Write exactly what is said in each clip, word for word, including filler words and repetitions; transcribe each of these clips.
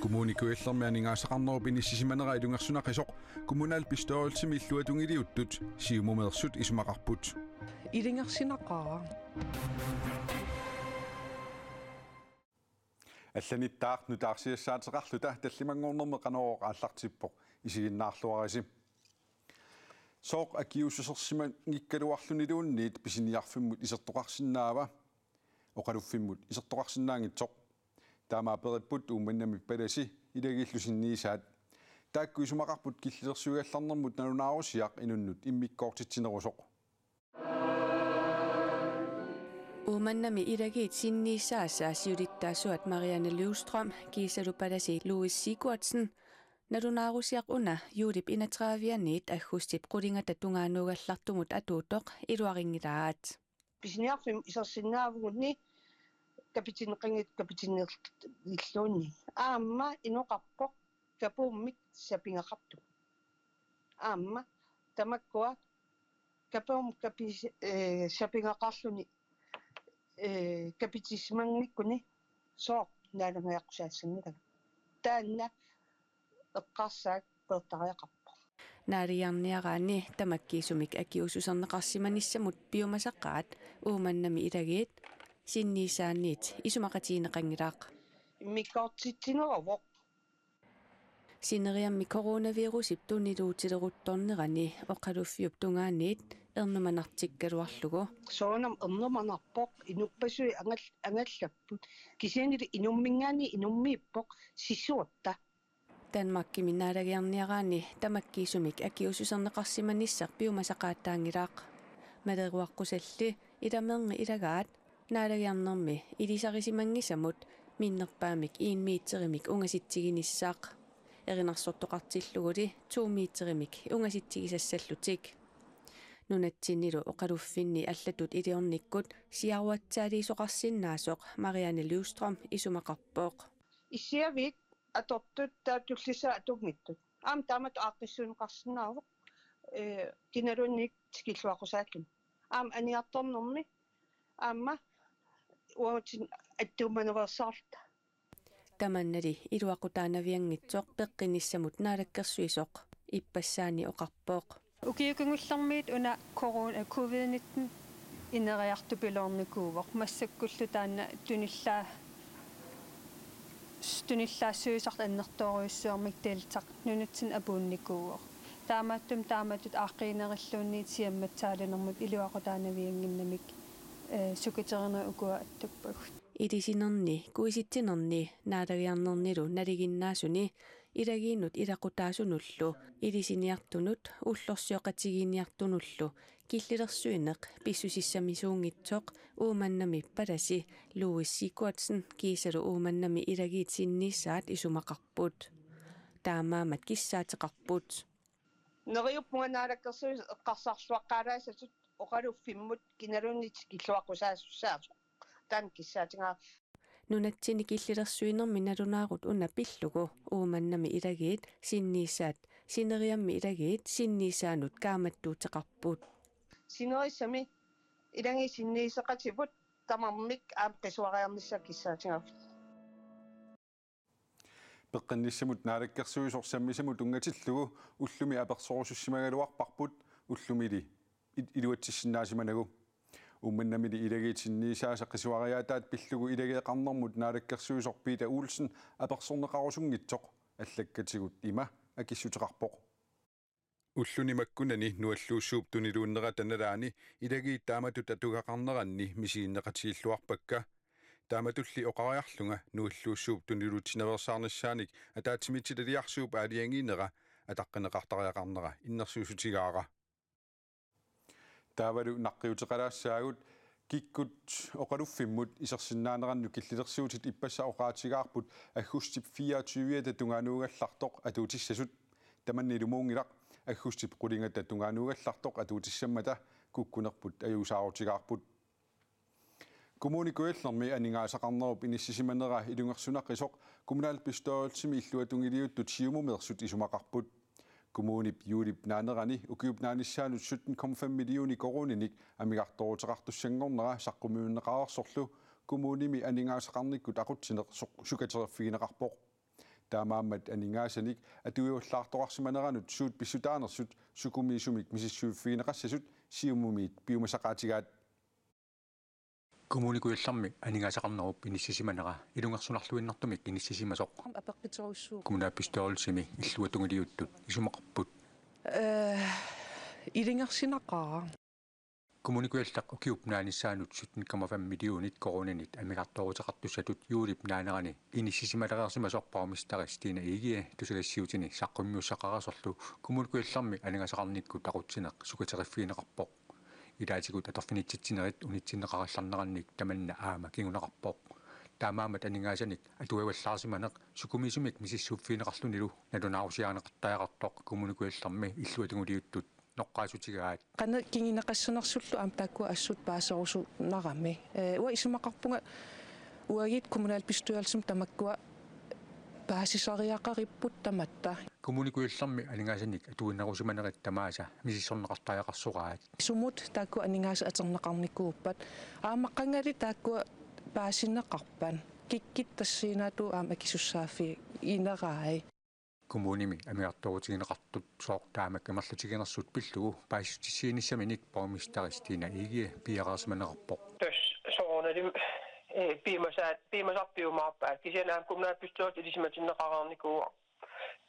Kommune Kujallermi aningaasaqarnerup inissisimanera ilungersunaqisoq kommunalbestyrelsimi illuatungiliuttut Siumumeersut isumaqarput. Ilungersunaqaaq. Allanittaaq nutaarsiassaateqarluta tallimanngornermi Qanorooq aallartippoq, isiginnaarluarisi. Sooq akiuussusersimanngikkaluarluniluunniit pisiniarfimmut isertoqarsinnaava? Oqaluffimmut isertoqarsinnaanngitsoq. Taama aperipput Uummannami palasi ilagiillu sinniisaat. Taakku isumaqarput killilersuigallarnermut nalunaarusiaq inunnut immikkoortitsinerusoq. Uummannami ilagiit sinniisaasa siulittaasuat Marianne Løvstrøm kiisalu palasi Louis Sigurdsen nalunaarusiaq una juulip enogtredive-aniit aggustip qulingata tungaanuugallartumut atuuttoq iluarinngilaat. Pisiniarfimmut isersinnaavugut kapitinneqanngitsut kapitinnerluunniit. Aamma inoqarpoq kapuummik sapigaqartut. Aamma tamakkua kapuummik kapi-, eh, sapigaqarluni, eh, kapitissimanngikkuni sooq naalagaaqqusaassanngilagut. Taanna eqqarsaat peertariaqarpoq. Naalagiarniaraanni tamakkiisumik akiuussuserneqarsimanissamut piumasaqaat Uummannami ilagiit sinniisaanniit isumaqatigineqanngilaq. Immikkoortitsineruvoq. Sineriammi coronavirusip tuniluutileruttornerani oqaluffiup tungaaniit ernumanartikkaluarlugu. Soorunami ernumanarpoq, inuppassuit angal-, angallapput. Kisiannili inumminngaanniit inummiippoq sissuatta. Danmarkimi naalagiarniaraanni tamakkiisumik akiuussuserneqarsimanissaq piumasaqaataanngilaq. Maleruaqqusalli ilameerneq ilagaat naalagiarnermi ilisarisimanngisamut minnerpaamik en meterimik ungasitsiginissaq. Erinarsortoqartilluguli to meterimik ungasitsigisassallutik. Nunatsinnilu oqaluffinni allatut iliornikkut siaruatsaaliisoqarsinnaasoq Marianne Løvstrøm isumaqarpoq. Issiavik atortut taava tullissaa atunngitsut. Aamma taamatut aaqqissuunneqarsinnaavoq, eh, kinaluunniit tikilluaqqusaalluni. Aamma aniartornermi aamma uatsinnut attuumanaveersaarluta. Tamannali iluaqutaanavianngitsoq peqqinnissamut naalakkersuisoq ippassaani oqarpoq. Ukiut kingullermiit una corona, covid nitten ineriartupiloornikuuvoq. Massakkullu taanna tunillaa-, tunillaassuisartut annertoorujussuarmik Delta nunatsinni apuunnikuuvoq. Taamaattumik taamatut aaqqiinerilluunniit siammatsaalinermut iluaqutaanaviannginnamik, eh, sukaterinerit ukua attuppagut. Ilisinerni, kuisitsinerni, naalagiarnernilu nalinginnaasuni, ilagiinnut ilaqutaasunullu, ilisiniartunut, ullorsioqatigiinniartunullu, killilersuineq pissusissamisuunngitsoq Uummannami palasi Louis Sigurdsen kiisalu Uummannami ilagiit sinniisaat isumaqarput. Taamaammat kissaateqarput. Neriuppunga naalakkersuisut eqqarsarluaqqaalaassasut oqaluffimmut kinaluunniit tikilluaqqusaassussaasoq. Taanna kissaatigaara. Nunatsinni killilersuinermi nalunaarut una pillugu Uummannami ilagiit sinniisaat sineriammi ilagiit sinniisaanut kaammattuuteqarput. Sinerissami ilagiit sinniiseqatigut tamarmik aamma qisuariarnissaat kissaatigaarput. Peqqinnissamut naalakkersuisoq sammisamut tunngatillugu ullumi apersorusussimagaluarparput ullumili i-, iluatsissinnaasimanagit. Uummannamili ilagiit sinniisaasa qisuariaataat pillugu ilageeqarnermut naalakkersuisoq Peter Olsen apersorneqarusunngitsoq allakkatigut ima akissuteqarpoq. Ulluni makkunani nualluussuup tuniluunnerata nalaani ilagiit taamatut atugaqarneranni misiginneqatigilluarpakka. Taamatulli oqariarlunga nualluussuup tuniluutsinaveersaarnissaanik ataatsimiititaliarsuup aalajangiinera ataqqineqartariaqarnera innersuussutigaara. Taavalu naqqiuteqalaassaagut. Kikkut oqaluffimmut isersinnaanerannut killilersuutit ippassaq oqaatigaarput aggustip fireogtyve-ata tungaanuugallartoq atuutissasut. Tamanna ilumuunngilaq, aggustip qulingata tungaanuugallartoq atuutissammata kukkunerput ajuusaarutigaarput. Kommune Kujallermi aningaasaqarnerup inissisimanera ilungersunaqisoq kommunalbestyrelsimi illuatungiliuttut Siumumeersut isumaqarput. Kommunip juulip naanerani ukiup naanissaanut sytten komma fem millioner koruuninik amigartooruteqartussanngornera saqqummiunneqareersorlu kommunimi aningaasaqarnikkut aqutsineq sukateriffigineqarpoq. Taamaammat aningaasanik atuivallaartoqarsimaneranut suut pissutaanersut sukumiisumik misissuiffigineqassasut Siumumiit piumasaqaatigaat. Kommune Kujallermi aningaasaqarnerup inissisimanera ilungersunarluinnartumik inissisimasoq. Apeqqutigiissuu. Kommunalbestyrelsimi illuatungiliuttut isumaqarput. Eh, ilungersunaqaaq. Kommune Kujalleq ukiup naanissaanut sytten komma fem millioner koruuninik amigartooruteqartussatut juulip naanerani inissisimalereersimasoq borgmesteri Stine Egede tusagassiutini saqqummiussaqareersorlu Kommune Kujallermi aningaasaqarnikkut aqutsineq sukateriffigineqarpoq. Ilaatigut atorfinitsitsinerit unitsinneqarallarnerannik tamanna aamma kinguneqarpoq. Taamaammat aningaasanik atuivallaarsimaneq sukumiisumik misissuiffigineqarlunilu nalunaarusiarineqartariaqartoq Kommune Kujallermi illuatungiliuttut noqqaassutigaat. Qanoq kinguneqassanersullu aamma taakkua assut paaserusunnarami. Eh, uanga isumaqarpunga uagut kommunalbestyrelsimi tamakkua paasisariaqaripput tamatta. Kommune Kujallermi aningaasanik atuinerusimanerit tamaasa misissorneqartariaqarsoraat. Sumut taakku aningaasat atorneqarnikuuppat. Aamma qangali taakkua paasineqarpat. Kikkut tassaaginnartut aamma akisussaaffiginerai. Kommunimi amigartoorutigineqartut sooq taamak amerlatiginersut pillugu paasissutissiinissaminik borgmesteri Stine Egede piareersimaneqarpoq. Tassa soorunalimi, eh, piumasaat, piumasat piumaarpaat. Kisianni aamma kommunalbestyrelsi ilisimatinneqareernikuuvoq.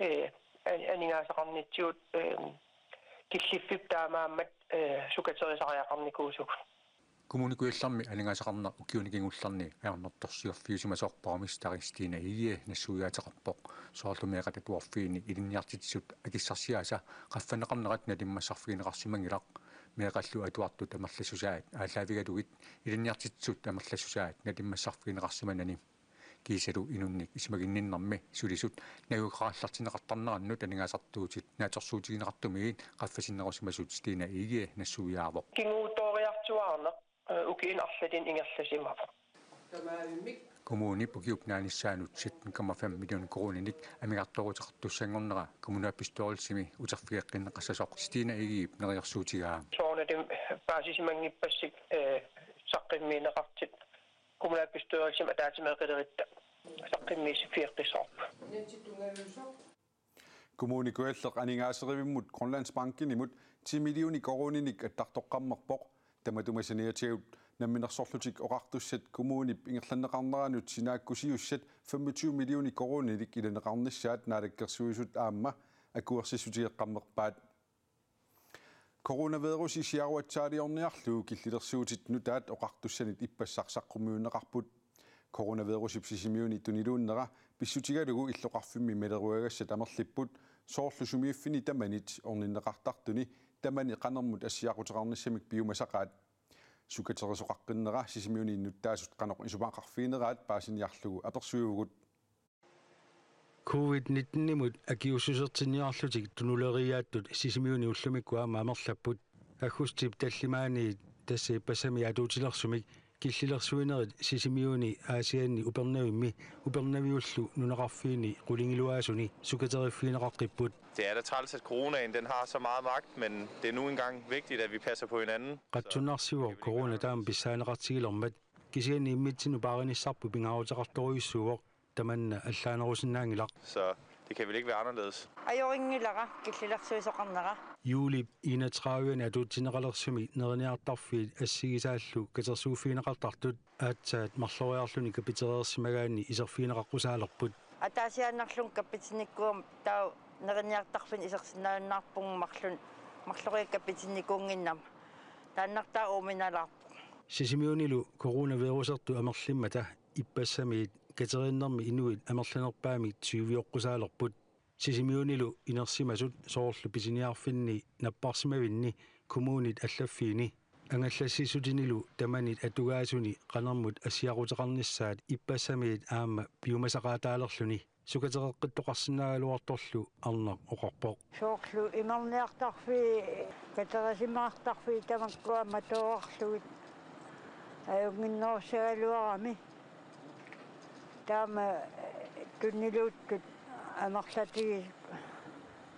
Eh, an-, aningaasaqarnitsigut, eh, killiffik taamaammat, eh, sukaterisariaqarnikuusugut. Kommune Kujallermi aningaasaqarneq ukiuni kingullerni ajornartorsiorfiusimasoq borgmesteri Stine Egede nassuiaateqarpoq. Soorlu meeqqat atuarfiini ilinniartitsisut akissarsiaasa qaffanneqarnerat nalimmassarfigineqarsimanngilaq. Meeqqallu atuartut amerlassusaat aallaavigalugit ilinniartitsisut amerlassusaat nalimmassarfigineqarsimanani. Kiisalu inunnik isumaginninnermi sulisut najugaqarallartinneqartarnerannut aningaasartuutit naatsorsuutigineqartumiit qaffasinnerusimasut Stine Egede nassuiaavoq. Kinguuttooriartuaarneq, eh, ukiuni arlalinni ingerlasimavoq. Kommunip ukiup naanissaanut sytten komma fem millioner koruuninik amigartooruteqartussanngornera kommunalbestyrelsimi uterfigeqqinneqassasoq Stine Egedep neriorsuutigaa. Soorunalimi paasisimanngippassi, eh, saqqummiunneqartut kommunalbestyrelsimi ataatsimeeqaleritta saqqummiussiffeqqisoq. Kommune Kujalleq aningaaserivimmut Grønlandsbankenimut ti millioner koruuninik attartoqqammerpoq. Tamatuma saniatigut Namminersorlutik Oqartussat kommunip ingerlanneqarneranut sinaakkusiussat femogtyve millioner koruuninik ilaneqarnissaat Naalakkersuisut aamma akuersissutigeqqammerpaat. Coronavirusi siaruatsaaliorniarlugu killilersuutit nutaat oqartussanit ippassaq saqqummiunneqarput. Coronavirusip Sisimiuni tuniluunnera pissutigalugu illoqarfimmi maleruagassat amerlipput, soorlu sumiiffinni tamanit orninneqartartuni tamani qanermut assiaquteqarnissamik piumasaqaat. Sukaterisoqaqqinnera Sisimiuni nuttaasut qanoq isumaqarfigineraat paasiniarlugu apersuivugut. Covid nitten-imut akiuussusertinniarlutik tunulereeriaattut Sisimiuni ullumikkut aamma amerlapput. Aggustip tallimaaniit, tassa ippassami atuutilersumik, killilersuinerit Sisimiuni Aasianni Upernavimmi Upernaviullu nunaqarfiini qulingiluaasuni sukateriffigineqaqqipput. Det er da træls, at coronaen den har så meget magt, men det er nu engang vigtigt, at vi passer på hinanden. Qatsunnarsivoq corona taama pissaaneqartigilermat, kisianni immitsinnut paarinissarput pingaaruteqartorujussuuvoq, tamanna allaanerusinnaanngilaq. Så det kan vel ikke være anderledes. Ajorinngilaq killilersuisoqarnera. Juulip enogtredive atuutsinneqalersumi neriniartarfiit assigisaallu katersuuffigineqartartut aatsaat marloriarluni kapitereersimagaanni iserfigineqaqqusaalerput. Ataasiaannarlunga kapitinnikuugama taava neriniartarfinni isersinnaajunnaarpunga marlun-, marloriarlunga kapitinnikuunnginnama. Taannartaa uuminalaarpoq. Sisimiunilu coronavirusertut amerlimmata ippassamiit kateriinnermi inuit amerlanerpaamik tyvioqqusaalerput. Sisimiunilu inersimasut soorlu pisiniarfinni napparsimavinni kommunit allaffiini angallassiissutinilu tamanit atugaasuni qanermut assiaquteqarnissaat ippassamiit aamma piumasaqaataalerluni sukatereqqittoqarsinnaagaluartorlu Arnaq oqarpoq. Soorlu imerniartarfiit, katerisimaartarfiit tamakkua matoorarlugit ajunnginnerussagaluarami. Taama, eh, tunniuttut amerlatigisut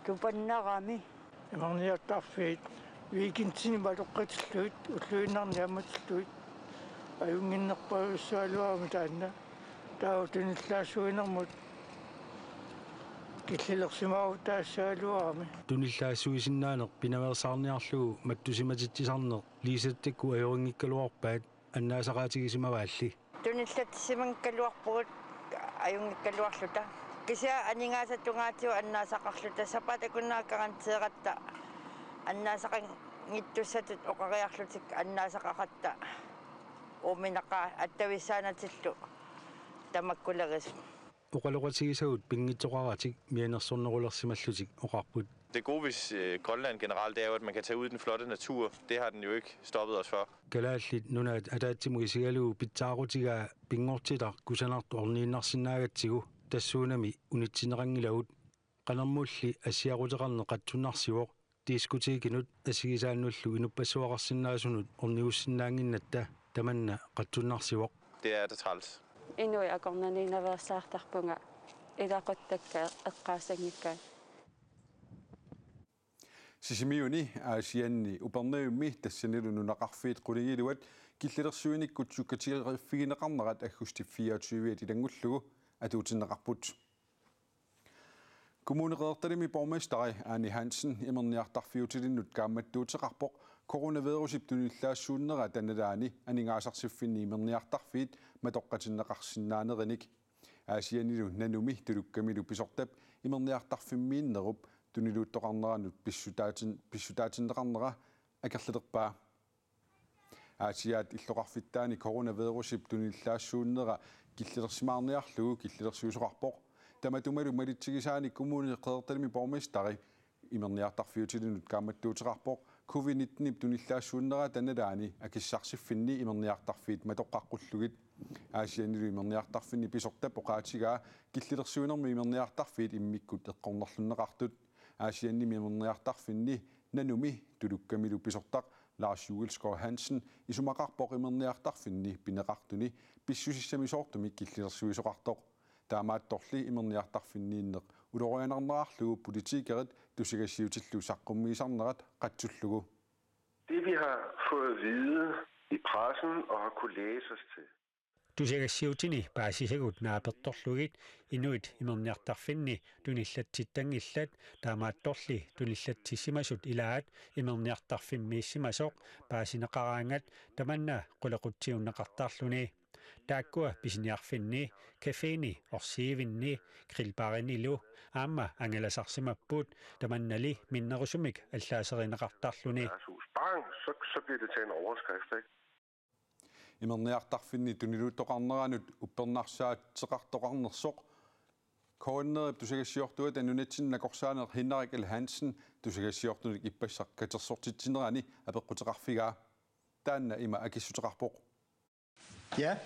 Tupannarami. Imerniartarfiit weekendini matoqqatillugit ulluinnarni ammatillugit ajunnginnerpassualuarami taanna. Taava tunillaassuinermut killilersimaarutaassualuarami. Tunillaassuisinnaaneq pinaveersaarniarlugu mattusimatitsisarneq Liisattakkut ajunngikkaluarpaat annaasaqaatigisimavaalli. Tunillatsisimanngigaluarpugut ajunngikkaluarluta. Kisianni aningaasat tungaatigut annaasaqarluta sapaatip akunnera garanteeratta annaasaqanngitsussatut oqariarlutik annaasaqaqatta uuminaqa attavissaanatillu tamakkulerisut. Oqaloqatigisagut pinngitsoqaratik mianersornerulersimallutik oqarput. Det gode ved øh, Grønland generelt, det er jo, at man kan tage ud i den flotte natur. Det har den jo ikke stoppet os for. Kalaallit Nunaat ataatsimut isigalugu pitsaaqutigaa pinngortitaq kusanartoq orniinnarsinnaagatsigu tassuunami unitsinneqanngilagut. Qanermulli assiaquteqarneq qatsunnarsivoq. Diskotekinut assigisaannullu inuppassuaqarsinnaasunut ornigussinnaannginnatta tamanna qatsunnarsivoq. Det er det træls. Inuit akornanniinnaveersaartarpunga ilaquttakka eqqaassanngikkaat. Sisimiuni Aasianni Upernavimmi tassanilu nunaqarfiit qulingiluat killilersuinikkut sukkatigeriiffigineqarnerat aggustip fireogtyve ilanngullugu atuutinneqarput. Kommune Qeqertalimmi borgmesteri Ane Hansen imerniartarfiutilinnut kaammattuuteqarpoq coronavirusip tunillaassuunnera tanalaani aningaasarsiorfinni imerniartarfiit matoqqatinneqarsinnaanerinik. Aasiannilu Nanumi Tulukkamilu pisortap imerniartarfimmiinnerup tuniluuttoqarneranut pissutaatin-, pissutaatinneqarnera akerlilerpaa. Aasiaat illoqarfittaani coronavirusip tunillaassuunnera killilersimaarniarlugu killilersuisoqarpoq. Tamatumalu malitsigisaani Kommune Qeqertalimmi borgmesteri imerniartarfiutilinnut kaammattuuteqarpoq covid nittenip tunillaassuunnera tanalaani akissarsiffinni imerniartarfiit matoqqaqqullugit. Aasiannilu imerniartarfinni pisortap oqaatigaa killilersuinermi imerniartarfiit immikkut eqqornerlunneqartut. Aasiannimi imerniartarfinni Nanumi Tulukkamilu pisortaq Lars Juelsgaard Hansen isumaqarpoq imerniartarfinni pineqartuni pissusissamisoortumik killilersuisoqartoq. Taamaattorli imerniartarfinniinneq ulorianarnerarlugu politikerit tusagassiuutillu saqqummiisarnerat qatsullugu. Det vi har fået at vide i pressen og har kunne læse os til. Tusagassiuutini paasisagut naapertorlugit inuit imerniartarfinni tunillatsittanngillat, taamaattorli tunillatsissimasut ilaat imerniartarfimmiissimasoq paasineqaraangat tamanna qulequtsiunneqartarluni. Taakkua pisiniarfinni, caféni, orsiivinni, grillbarinilu aamma angalasarsimapput, tamannali minnerusumik allaaserineqartarluni. Deres hus bang, så, så bliver det til en overskrift, ikke? Imerniartarfinni tuniluuttoqarneranut uppernarsaateqartoqarnersoq K N R-ip tusagassiortuata nunatsinni nakorsaaneq Henrik L. Hansen tusagassiortunik ippassaq katersortitsinerani apeqquteqarfigaa. Taanna ima akissuteqarpoq. Ja,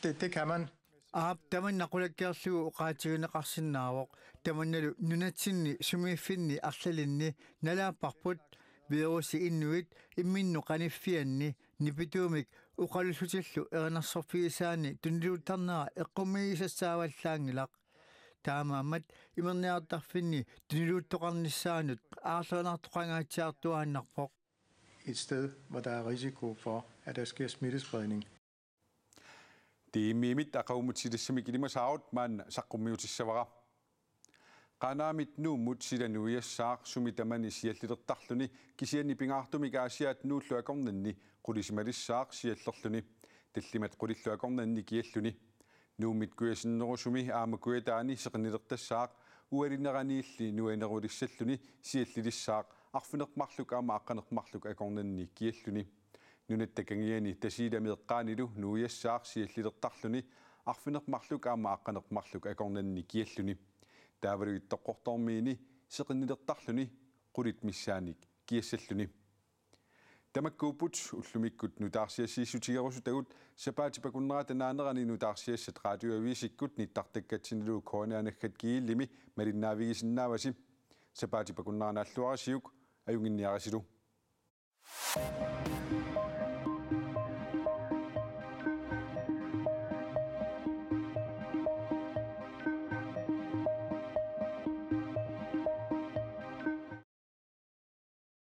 det, det kan man. Aap, tamanna qulakkeerlugu oqaatigineqarsinnaavoq. Tamannalu nunatsinni sumiiffinni arlalinni nalaapparput virusi inuit imminnut qaniffianni nipituumik oqaluullutillu erinarsorfigisaanni tuniluuttarnera eqqummiisassavallaanngilaq. Taamaammat imerniartarfinni tuniluuttoqarnissaanut aarlerinartoqangaatsiartuaannarpoq. Et sted, hvor der er risiko for, at der sker smittespredning. D M I-mit aqagumut silassamik ilimasaarut maanna saqqummiutissavara. Qaanaamit Nuummut sila nuiassaaq sumi tamani siallilertarluni kisianni pingaartumik Aasiaat Nuullu akornanni qulisimalissaaq siallerluni. Tallimat qulillu akornanni kialluni. Nuummit kujasinnerusumi aamma kujataani seqinnilertassaaq ualineraniilli nuianerulissalluni siallilissaaq arfineq-marluk aamma aqqaneq-marluk akornanni kialluni. Nunatta kangiani Tasiilami eqqaanilu nuiassaaq siallilertarluni arfineq-marluk aamma aqqaneq-marluk akornanni kialluni. Taavalu Ittoqqortoormiini seqinnilertarluni qulit missaannik kiassalluni. Tamakkuupput ullumikkut nutaarsiassiissutigerusutagut. Sapaatip akunnerata naanerani nutaarsiassat Radioavisikkut nittartakkatsinnullu K N R naggat gl-imi malinnaavigisinnaavasi. Sapaatip akunnera naalluarisiuk, ajunnginniarisilu.